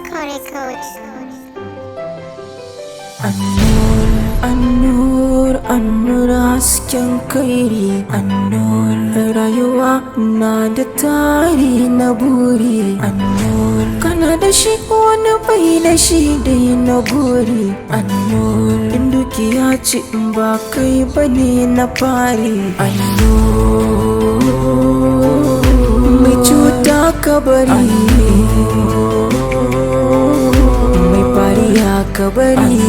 8_record. Annur, Annur, Annur, hasken kairi. Annur, rayuwa na da tari na buri. Annur, kana da shi wani bai da shi, dai na guri. Annur, in dukiya ce ba kai bane na fari. Annur, mai cuta ka bari, mai fariya ka bari.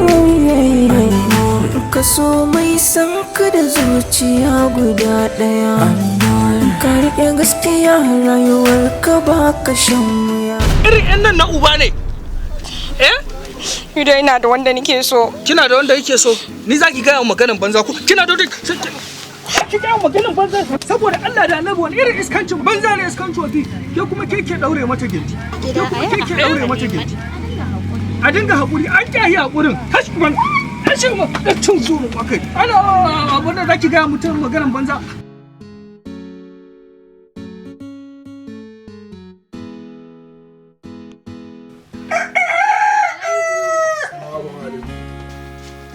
Annur, kaso mai san ka da zuciya guda ɗaya, ka riƙe gaskiya, rayuwar ka ba ka shan wuya. Irin yan nan na uba ne, eh. Ni dai ina da wanda nake so. Kina da wanda yake so? Ni zaki gaya wa maganan banza ko kina da wanda ki gaya wa maganan banza? Saboda Allah da Annabi, wani irin iskancin banza ne, iskancin wafi. Ke kuma ke daure mata gindi, ke kuma ke daure mata gindi. A dinga hakuri, an kyahi hakurin. Tashi kuma, tashi kuma da cin zuru akai ana abin da zaki gaya mutum maganan banza.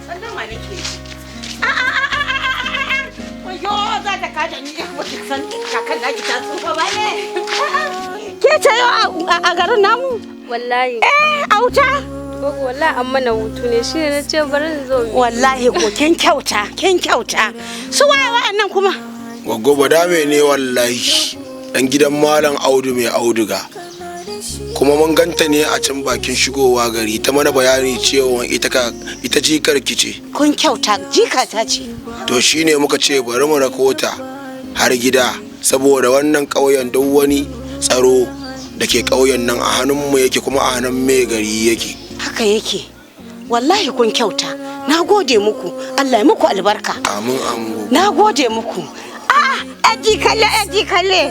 Sallama nake ji. Wayo, za ta kada ni, ba ki san kakan naki ta tsufa ba ne. Ke ce yau a garin namu? Wallahi. Eh, auta. Gogo, wallahi an mana hutu ne, shine na ce bari in zo mu. Wallahi ko kin kyauta, kin kyauta. Su waye wa'annan kuma? Gwaggo, Badame ne wallahi, dan gidan Malam Audu mai auduga. Kuma mun ganta ne a can bakin shigowa gari, ta mana bayani cewa ita ka ita jikar ki ce. Kun kyauta, jika ta ce. To shine muka ce bari mu rakota har gida, saboda wannan ƙauyen duk wani tsaro da ke ƙauyen nan a hannunmu yake, kuma a hannun mai gari yake. Haka yake. Wallahi kun kyauta. Na gode muku. Allah ya muku albarka. Amin amin, Gwaggo. Na gode muku. Ah, aji kalle, aji kalle,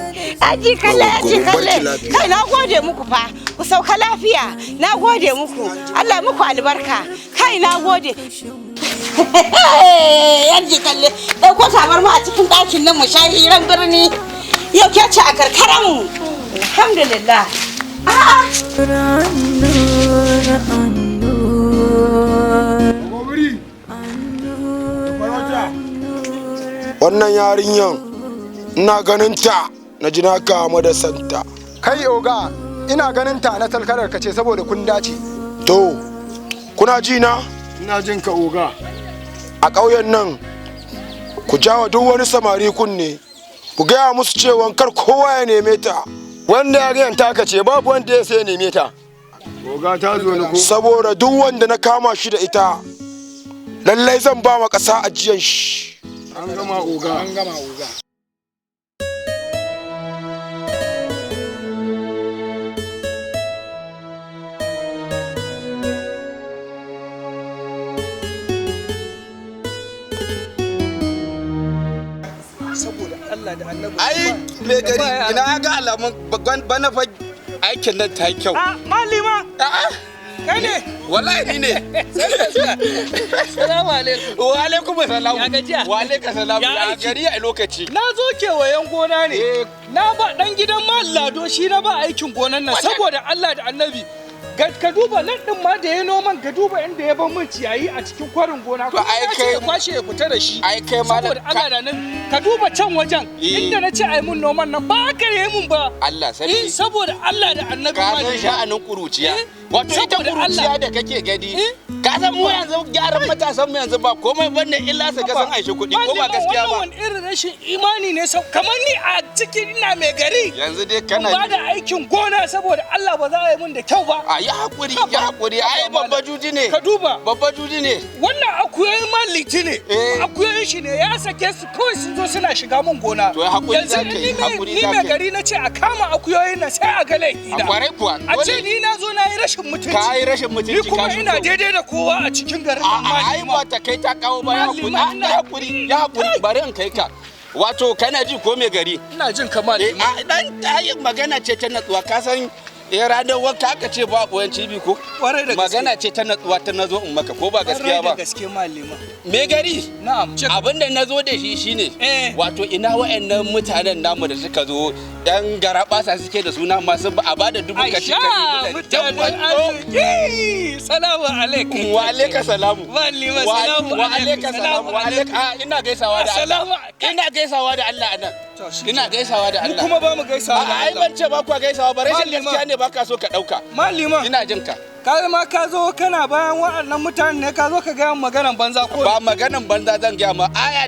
aji kalle, aji Gwaggo, mun kalle. barki lafiya. Kai, na gode muku fa. Ku sauka lafiya. Na gode muku. Allah ya muku albarka. Kai, na gode. Aji kalle. Ɗauko tabarma a cikin ɗakin nan mu sha hiran birni. Yau ke ce a karkaran mu. Alhamdulillah. A'a. Annur, Annur. Wannan yarinyan ina ganin ta na ji na kama da santa. Kai oga, ina ganin ta na talkarar ka ce saboda kun dace. To, kuna ji na? Ina jin ka, oga. A ƙauyen nan ku jawa duk wani samari kunne, ku gaya musu cewa kar kowa ya neme ta. Wanda yarinyar taka ce, babu wanda ya sai ya neme ta. Oga, ta zo ni ko? Saboda duk wanda na kama shi da ita, lallai zan ba wa ƙasa ajiyan shi. An gama, oga. An gama, oga. Saboda Allah da Annabi. Ai mai gari, ina ga alamun bana fa aikin nan ta yi kyau. A malima. A'a. Kai ne? Wallahi ni ne. Salamu alaikum. Wa alaikum salam. Ya gajiya? Wa alaikum salam. Ya Ya aiki? gari a lokaci. Na zo kewayen gona ne. Eh. Na ba dan gidan Lado, shi na ba aikin gonan nan saboda Allah da Annabi. Ka duba nan din ma da ya noman, ka duba inda ya bar min ciyayi a cikin kwarin gona. To, Kuma ai na ce kai- ya kwashe ya fita da shi. Ai kai malam Saboda Allah da Annabi, ka duba can wajen Eh. inda na ce ai mun noman nan, ba aka yi mun ba. Allah Eh, sarki. saboda Allah da Annabi, Ka san malima. sha'anin kuruciya. Eh? Wato ita Saboda kuruciya Allah. da kake gani. Eh? Ka san mu yanzu gyaran matasan mu yanzu ba komai bane illa su ga sun aishi kuɗi, ko ba Malima, gaskiya wannan ba. wani irin rashin imani ne kamar ni a cikin ina mai gari. Yanzu dai kana Ba da aikin gona, saboda Allah ba za a yi mun da kyau ba. A yi hakuri, ya hakuri, ai babba juji ne. Ka duba. Babba juji ne. Wannan akuyoyin maliti ne. Eh. Akuyoyin shi ne ya sake su, kawai sun zo suna shiga mun gona. To, hakuri Yanzu za ka yi, ni mai- hakuri ni za mai ka yi. gari na ce a kama akuyoyin nan, sai a ga laifi A na. kwarai kuwa. A ce Dole. ni na zo na yi rashin mutunci. Ka yi rashin mutunci, Ni kuma ka ina shugo. daidai da kowa a cikin garin nan. A'a, ai Malima. ba ta kai ta kawo ba, ya hakuri, Malima, ah, ya hakuri, ya hakuri, bari in kai ka. Wato kana ji ko mai gari? Ina jin kamar Eh, a dan ta yi magana ce ta natsuwa, ka san Eh, ranar wanka aka ce ba boyan cibi ko? Kwarai da gaske. Magana ce ta natsuwa ta nazo in maka, ko ba gaskiya Kwarai da ba? gaske, malima. Me gari? Na'am. Abin da nazo da shi shine, Eh. wato ina wa'annan mutanen namu da suka zo yan garabasa suke da suna masu a bada dubu kaci Aisha, kaci. mutanen arziki. Salamu alaikum. Wa alaika salamu. Malima, Wa salamu wa alaika salamu. Wa alaika, ina gaisawa da Allah. Salamu. Ina gaisawa da Allah anan. To, shi Ina gaisawa da Mu Allah. kuma ba mu gaisawa da A'a, ai Allah. ban ce ba ku gaisawa ba, rashin Malima. gaskiya ne baka so ka dauka. Malima. Ina jin ka. Ka ma ka zo kana bayan wa'annan mutanen ne, ka zo ka gaya min maganan banza ko? Ba maganan banza zan gaya ma, aya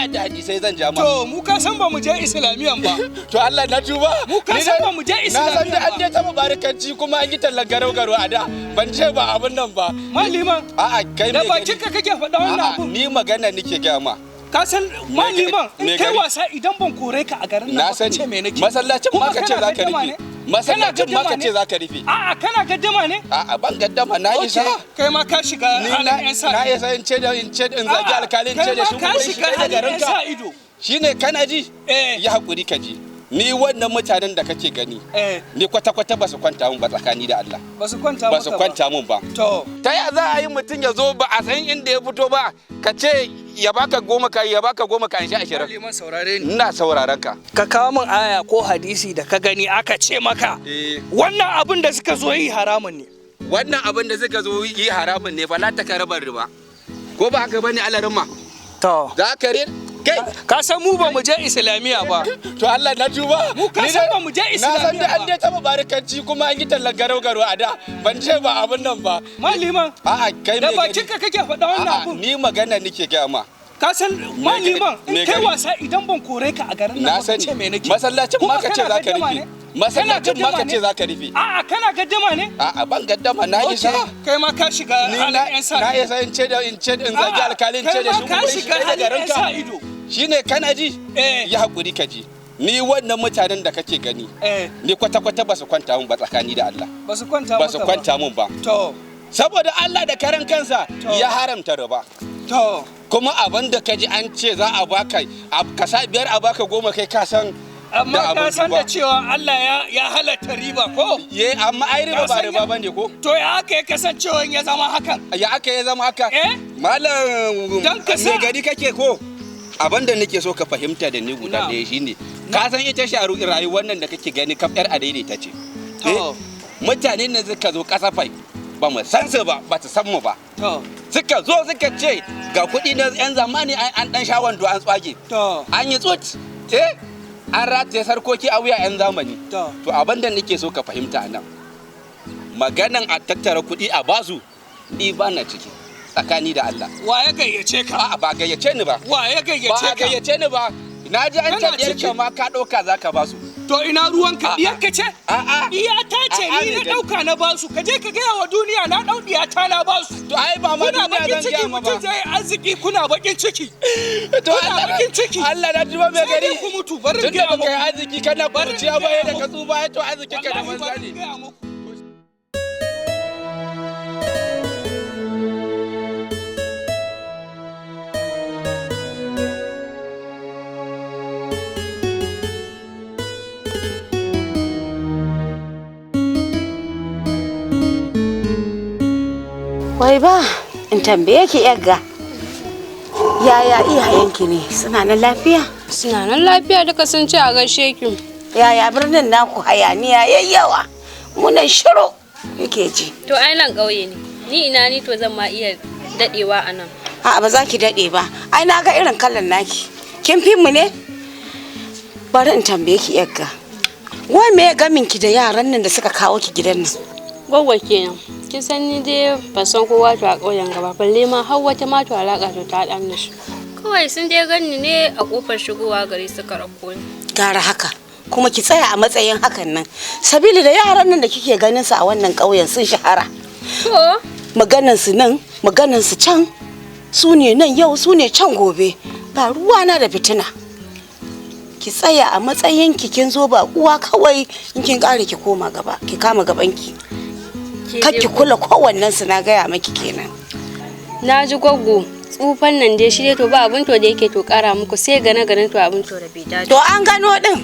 da hadisai zan ja ma. To, mu ka san ba mu je islamiyan ba. To Allah na tuba. Mu ka Ni san dai- ba mu je Na san islamiyya da an ba. dai taɓa barikanci kuma an yi tallan garau garo a da. Ban ce ba abun nan ba. Malima. A'a, kai Da mai bakin gari. ka kake faɗa wannan A'a, abun. ni magana nike gaya ma. Ka san maliman, in Me kai gari? wasa idan ban kore ka a garin nan Na ba, ka sani. ce me nake. Masallacin Kuma ma ka ce kana za ka gaddama rufe. ne? Masallacin Kana ma ka gaddama ce ne? za ka rufe. A'a, kana gaddama ne? A'a, ban gaddama, na isa. Okay, kai ma ka shiga Ni halin na 'yan sa na ido. isa in ce da in ce in zagi A'a, alkalin ce kai da ma shi ka kuma shi shiga kai da halin 'yan garinka. sa ido. Shine kana ji? Eh. Yi hakuri ka ji. Ni wannan mutanen da kake gani. Eh. Ni kwata-kwata ba su kwanta mun ba tsakani da Allah. Ba su kwanta Ba maka. su kwanta mun ba. To, Ta ya za a yi mutum ya zo ba a san inda ya fito ba, ka ce ya baka 10 ka ya baka 10 ka an sha 20? Maliman, saurare ni. Ina sauraron ka. Ka kawo min aya ko hadisi da ka gani aka ce maka Eh. wannan abin da suka zo yi haramun ne. Wannan abin da suka zo yi haramun ne fa, la ta karabar riba. Ko ba haka bane, alarma? To. Za ka rin kai. Ka san mu ba mu je islamiya ba. To Allah na tuba. Mu ka Ni san dai- ba mu je Na san da islamiyya an ba. dai taɓa barikanci kuma an yi tallan garau garo a da. Ban ce ba abun nan ba. Maliman, A'a, kai da mai bakin gari. ka kake faɗa wannan A'a, abun. ni magana nike gaya ma. Ka san maliman, me in kai gari? wasa idan ban kore ka a garin nan Na ba, ka sani. ce me nake. Masallacin Kuma ma ka ce kana za ka gaddama rufe. ne? Masallacin Kana ma ka gaddama ce ne? za ka rufe. A'a, kana gaddama ne? A'a, ban gaddama, na Okay, isa. kai ma ka shiga Ni halin na 'yan sa na ido. isa in ce da in ce in zagi A'a, alkalin ce kai da ma shi ka kuma shi shiga kai da halin 'yan garinka. sa ido. Shine kana ji? Eh. Yi hakuri ka ji. Ni wannan mutanen da kake gani. Eh. Ni kwata-kwata ba su kwanta mun ba tsakani da Allah. Ba su kwanta Ba su maka. kwanta mun ba. To, Saboda Allah da karan kansa To. ya haramta riba. to. Kuma abin da ka ji an ce za a baka ka sa 5 a baka 10, kai ka san Amma da ka abin san da duba. cewa Allah ya halatta riba ko? Ye, amma ai riba Ka ba san riba bane ko? To, ya aka ya kasancewa ya zama hakan? Ya aka ya zama haka? Eh? Malam, Dan ka sa- me gari kake ko? Abin da nake so ka fahimta da ni guda Na'am. ɗaya shine, ka san ita sharu rayuwar nan da kake gani kaf yar adaidaita ce. To. Eh? Mutane ne suka zo kasafai ba mu san su ba, ba su san mu ba. To, Suka zo suka ce ga kuɗi na yan zamani, an dan sha wando an tswage. to, An yi tsut, eh? An rataye sarkoki a wuya yan zamani. To. To, abin da nake so ka fahimta a nan, maganan a tattara kuɗi a basu, ni ba na ciki tsakani da Allah. Wa ya gayyace ka? A'a, ba gayyace ni ba. Wa ya Ba gayyace a ka? gayyace ni ba. Na ji an Kana ce ciki. ɗiyarka ma ka ɗauka za ka basu. To, ina ruwanka? A'a. Diyarka ce? A'a. Diyata ce, A'a, ni na mai gari. ɗauka na basu. Ka je ka gaya wa duniya na ɗau diyata na basu. To ai ba ma Kuna duniya bakin zan ciki, gaya ma ba. mutum zai yi arziki kuna bakin ciki. To Kuna Allah bakin ciki. Allah na tuba mai Sai gari. dai ku mutu, bari in Tun da gaya baka yi muku. arziki kana Bari in kuruciya ba gaya da ka muku. tsufa, to arzikin ka da Wallahi banza bari in ne. gaya muku. Wai ba in tambaye ki yagga. Yaya iyayenki ne, suna nan lafiya? Suna nan lafiya duka, sun ce a gaishe ki. Yaya birnin naku, hayaniya yayyawa? Munan shiru yake ji. To ai nan ƙauye ne. Ni ina ni to zan ma iya dadewa a nan. A'a, ba za ki daɗe ba. Ai na ga irin kalan naki. Kin fi mu ne? Bari in tambaye ki yagga. Wai me ya gamin ki da yaran nan da suka kawo ki gidan nan? Gwagwa kenan. Kin san ni dai ban san kowa to a ƙauyen gaba, balle ma har wata ma to alaka to ta haɗa ni da shi. Kawai sun dai ganni ne a kofar shigowa gari suka rako ni. Gara haka. Kuma ki tsaya a matsayin hakan nan. Sabili da yaran nan da kike ganin su a wannan ƙauyen sun shahara. To, Maganan su nan, maganan su can. Su ne nan yau, su ne can gobe. Ba ruwana da fitina. Ki tsaya a matsayin ki, kin zo ba uwa kawai, in kin kare ki koma gaba, ki kama gaban ki. Ke Kar dai ki kula kowannen su, na gaya miki kenan. Na ji gwaggo, tsufan nan dai shi dai to ba abin to da yake to kara muku sai gane gane to abin to da bai dace. To an gano din.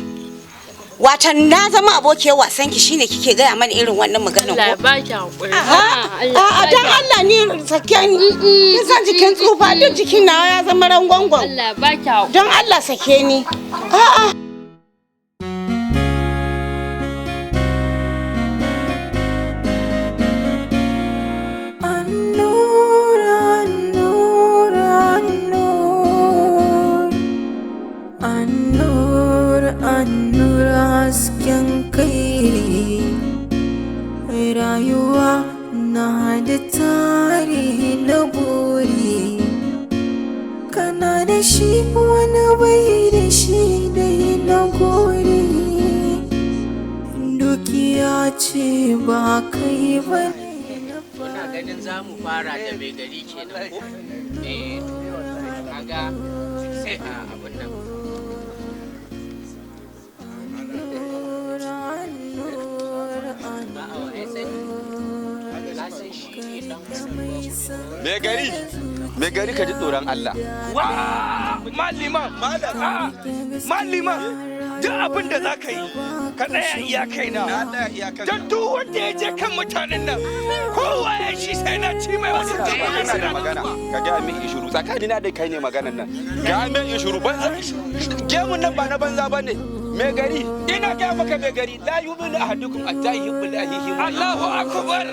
Watan na zama abokiyar wasan ki shine kike gaya mana irin wannan maganar ko? Allah ba ki hakuri. A'a dan Allah ni sake ni. Kin san jikin tsufa duk jikin nawa ya zama rangwangon. Allah ba ki hakuri. Don Allah sake ni. A'a. Hasken kai rayuwa na da tarihi na buri, kana da shi wani bai da shi dai na gori, dukiya ce ba kai ba. Kuna ganin za mu fara da mai gari kenan ko? Eh, kaga sai a abun nan. Mai gari ka ji tsoron Allah. Malima, malima, duk abin da za ka yi, ka tsaya iya kai na. Don duk wanda ya je kan mutanen nan, kowa ya shi sai na ci mai wasu Kana da magana, ka gaya min ishuru, tsakanina da kai ne maganan nan. Gaya min ishuru, banza, gemun nan ba na banza ba ne. Mai gari, ina gaya maka mai gari, la yu'minu ahadukum hatta yuhibbu li akhihi. Allahu akbar.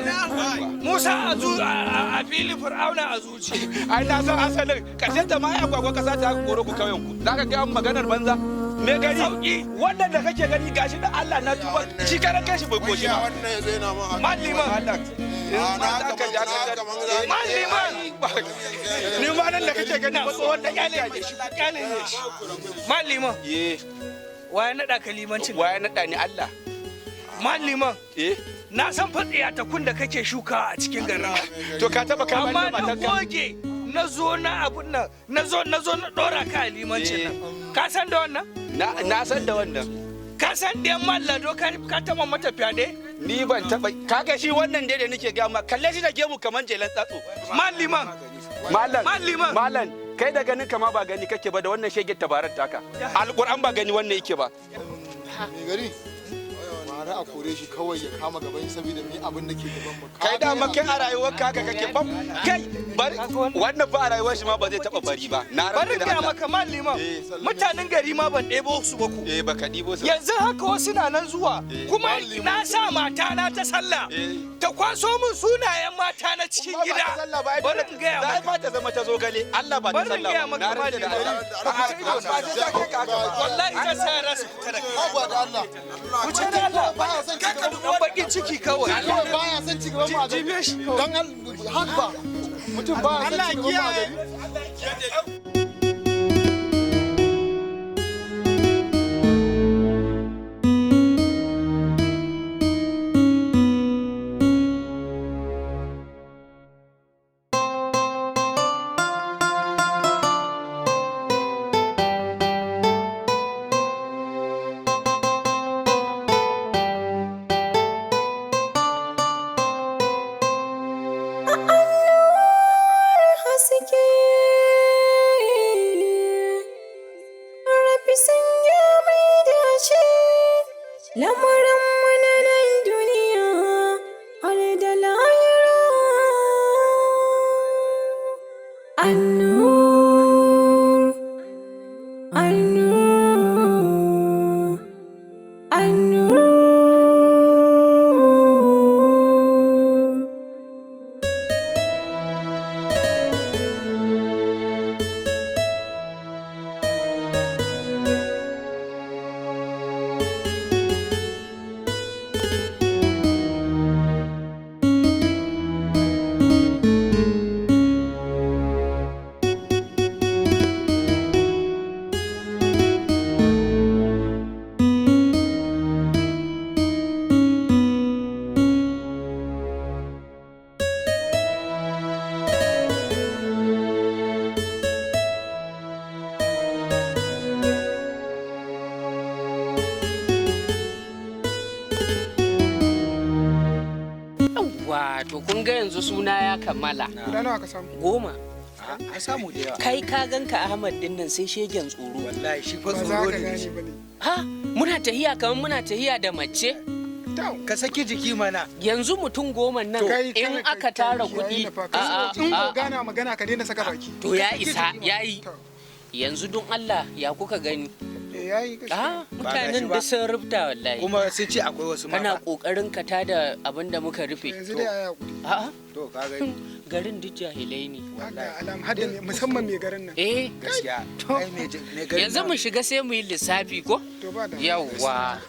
Musa a fili Fir'auna a zuci. Ai na san asalin, karshen ta ma ai agwagwa kasa ta koro ku kauyen ku. Zaka gaya maganar banza. Mai gari, wannan da kake gani gashi da Allah na tuba, shi karan kanshi bai koshi ba. Malima. Malima. Ni ma nan da kake gani ba tsohon da kyale shi, kyale shi. Malima. Waye naɗa ka limancin? Waye naɗa ni Allah. Maliman. Eh. Na san fatsiya ta kun da kake shuka a cikin garin. To ka taba kama ni matanka. Amma na goge na zo na abun nan na zo na dora ka a limancin nan. Ka san da wannan? Na san da wannan. Ka san da yan mallado ka taba mata fyaɗe? Ni ban taba. Kaga shi wannan dai da nake ga ma kalle shi da gemu kaman jelan tsatso. Maliman. Malam. Maliman. Malam. Kai da ganin kama ba gani kake ba da wannan shege tabarar taka. Alƙur'an ba gani wannan yake ba. Mai gari, mara a kore shi kawai ya kama gaban saboda ni abin da ke gaban mu. Kai da ma kai a rayuwar ka kake ba kai bari wannan ba a rayuwar shi ma ba zai taba bari ba. Na bari ga maka malima mutanen gari ma ban ɗebo su ba ku. Eh baka ɗibo su. Yanzu haka wasu na nan zuwa kuma na sa mata na ta sallah ta kwaso min sunayen mata na cikin gida. Bari in gaya maka. Za ta zama ta zo gale Allah ba ta sallah ba. Na rantsa da Allah. Wallahi ta sa yara su fita da kai. Ba da Allah. Wuce da Allah. Dan bakin ciki kawai. Allah baya son ci gaban mu a gari. Dan haka mutum baya son ci gaban mu a gari. To kun ga yanzu suna ya kammala. Guda nawa ka samu? 10. A samu da yawa. Kai ka ganka Ahmad din nan sai shegen tsoro. Wallahi shi fa Ba za tsoro ka ne da gane shi. ba ne. Ha, muna tahiya kamar muna tahiya da mace. Ka saki jiki mana. Yanzu mutum 10 nan Kai in kana- aka tara kuɗi. kiyaye na fa. Ka san in gana magana ka daina saka baki. To ya Ka saki isa, jiki mana. yayi. Yanzu don Allah ya kuka gani. Eh, yayi gaskiya. Ah, Ba gashi mutanen ba. da sun rubta wallahi. Kuma sun ce akwai wasu ma. Kana kokarin ka tada abin da muka rufe. Yanzu dai ayi hakuri. A'a, To ka gani. garin duk jahilai ne. Haka alam hadda musamman mai garin nan. Eh, Gaskiya. Ai mai mai garin yanzu nan. mu shiga sai mu yi lissafi ko? To ba da. Yawwa.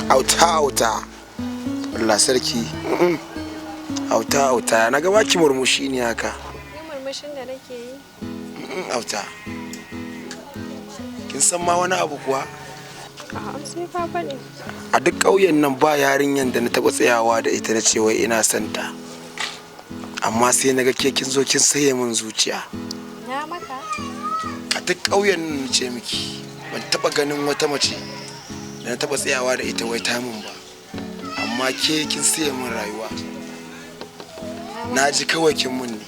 Auta auta. Allah sarki. Auta auta, na ga baki murmushi ne haka. Ni murmushin da nake yi. Auta. Kin san ma wani abu kuwa? A'a, sai ka faɗi. A duk ƙauyen nan ba yarinyan da na taɓa tsayawa da ita na ce wai ina son ta. Amma sai na ga ke kin zo kin saye min zuciya. Na maka? A duk ƙauyen nan na ce miki ban taɓa ganin wata mace da na taɓa tsayawa da ita wai ta min ba. Amma ke kin saye min rayuwa. Na ji kawai kin mun ne.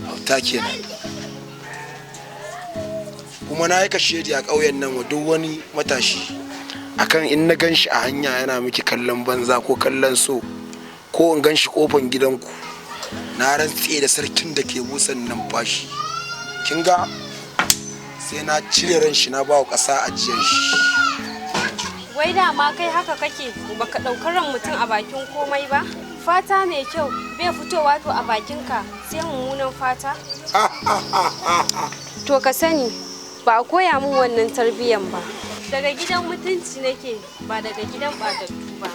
Auta kenan. Kuma na yi kashedi a ƙauyen nan wa duk wani matashi akan in na gan shi a hanya yana miki kallon banza ko kallon so ko in gan shi kofan gidanku, na rantse da sarkin da ke busan numfashi, kin ga sai na cire ran shi na ba wa ƙasa ajiyar shi. Wai dama kai haka kake, baka ɗaukar ran mutum a bakin komai ba? Fata mai kyau bai fitowa to a bakinka sai mummunan fata? To ka sani ba a koya min wannan tarbiyyan ba. Daga gidan mutunci nake, ba daga gidan ɓatattu ba.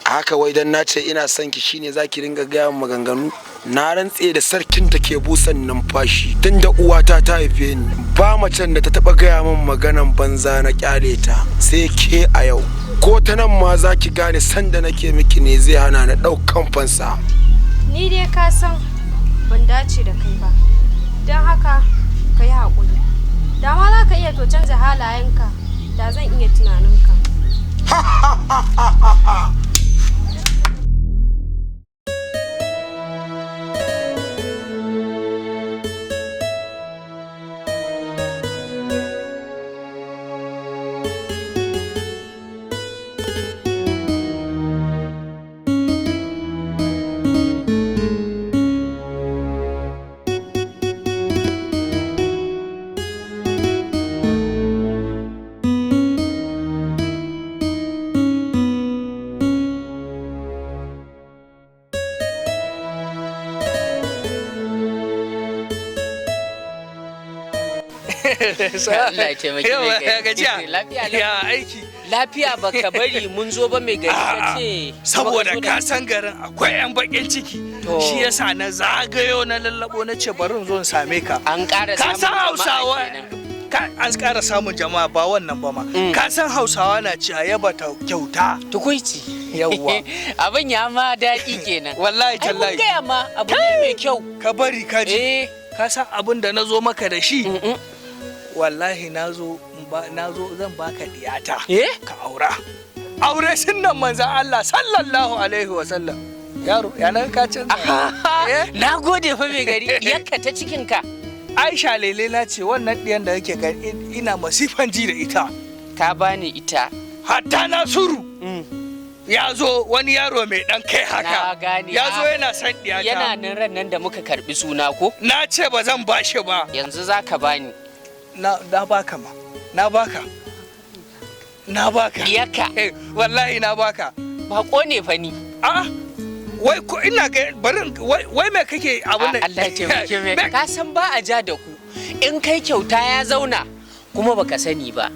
Haka wai dan na ce ina son ki shine zaki ringa gaya min maganganu? Na rantse da sarkin da ke busan numfashi, tun da uwata ta haife ni ba macen da ta taba gaya min maganan banza na kyale ta sai ke a yau. Ko ta nan ma zaki gane sanda nake miki ne zai hana na ɗaukan fansa. Ni dai ka san ban dace da kai ba. Don haka ka yi haƙuri. Da ma za ka iya to canza halayenka, da zan iya tunaninka. Allah ya taimaki mai gari. Ya gajiya? Lafiya lau. Ya aiki. Lafiya baka bari mun zo ba mai gari ka ce. Saboda ka san garin akwai 'yan bakin ciki. To. Shi yasa na zagayo na lallabo na ce bari in zo in same ka. An ƙara Ka samun san jama'a Hausawa kenan. An ƙara samun jama'a ba wannan ba ma. Ka san Hausawa na cewa yaba ta kyauta. Tukuici. Yawwa. Abin ya ma daɗi kenan. Wallahi Ai mun tallahi. gaya ma abu ne mai kyau. Ka bari ka ji. Ka san abin da na zo maka da shi. Wallahi na zo zan baka diyata. Ka aura. Aure sunnan manzon Allah sallallahu alaihi wa sallam. Yaro, ya nan ka canza. Na gode fa mai gari, diyarka ta cikinka. Aisha lele na ce wannan diyan da yake gani ina masifan ji da ita. Ka bani ita. Hatta Nasiru. Ya zo wani yaro mai dan kai haka. Na gane. Ya zo yana son diyata. Yana nan ran nan da muka karbi suna ko? Na ce ba zan bashi ba. Yanzu za ka bani. Na baka ma. Na baka. Na baka. Diyarka. Wallahi na baka. Bako ne fa ni. A'a. Wai ko ina ga bari wai me kake abun nan? Allah ya taimake me. Ka san ba a ja da ku. In kai kyauta ya zauna kuma baka sani ba.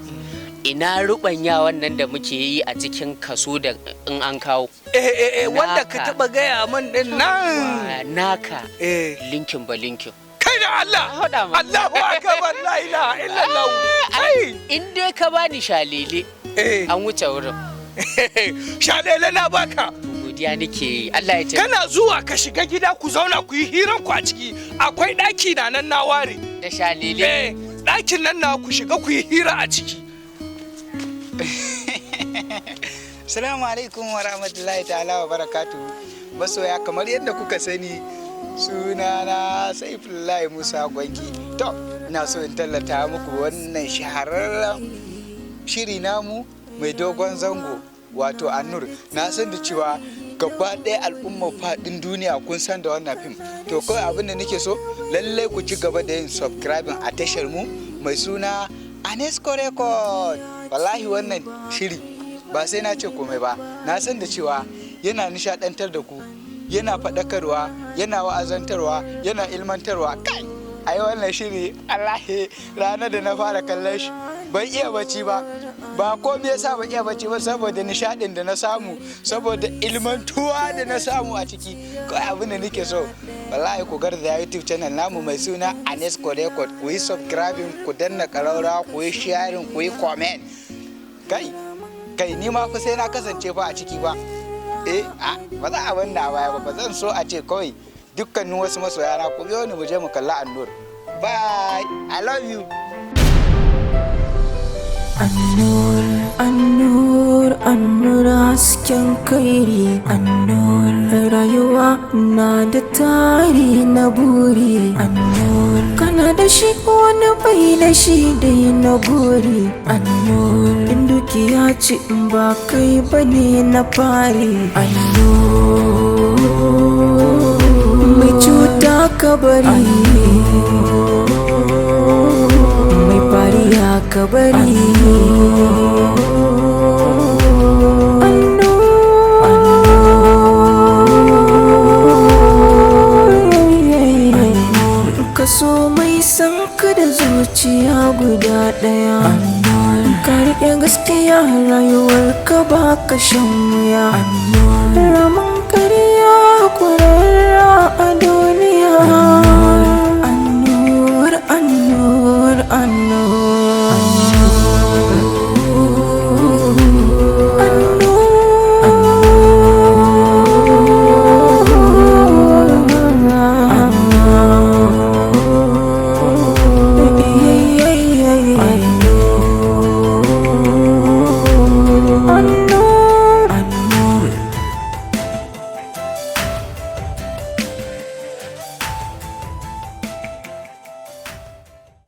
Ina rubanya wannan da muke yi a cikin kaso da in an kawo. Eh wanda ka taba gaya min din nan. Naka. Linkin ba linkin. Kai da Allah. Allahu akbar, la ilaha illallah. Ai in dai ka bani shalele. An wuce wurin. Shalele na baka. Godiya nake yi. Allah ya taimake. Kana zuwa ka shiga gida ku zauna ku yi hiran ku a ciki. Akwai daki na nan na ware. Da shalele. Dakin nan na ku shiga ku yi hira a ciki. Assalamu alaikum wa rahmatullahi ta'ala wa barakatuhu. Masoya, kamar yadda kuka sani, sunana Saifullahi Musa Gwanki. To, ina so in tallata muku wannan shahararren shiri namu mai dogon zango, wato Annur. Na san da cewa gaba ɗaya al'ummar faɗin duniya kun san da wannan fim. To, kawai abin da nake so, lallai ku ci gaba da yin subscribing a tashar mu mai suna Anesco Record. Wallahi wannan shiri ba sai na ce komai ba, na san da cewa yana nishadantar da ku, yana faɗakarwa, yana wa'azantarwa, yana ilmantarwa. Kai, ai wannan shiri, wallahi ranar da na fara kallon shi ban iya bacci ba. Ba komai yasa ban iya bacci ba saboda nishadin da na samu, saboda ilmantuwa da na samu a ciki. Kawai abin da nake so, wallahi ku garzaya YouTube channel namu mai suna Anesco Record, ku yi subscribing, ku danna ƙaraurawa, ku yi sharing, ku yi comment. Kai kai, ni ma fa sai na kasance fa a ciki ba. A ba za a banna baya ba. Ba zan so a ce kawai dukkanin wasu masoya na, ku biyo ni mu je mu kalla Annur. Bye, I love you. Annur, Annur, Annur, hasken kairi. Annur, rayuwa na da tari na buri. Annur, kana da shi wani bai da shi dai na gori. Annur, in dukiya ce in ba kai bane na fari. Annur, mai cuta ka bari, mai fariya ka bari. Kaso mai san ka da zuciya guda ɗaya, ka riƙe gaskiya, rayuwar ka ba ka shan wuya. Ramin ƙarya kurarra a duniya. Annur, Annur, Annur.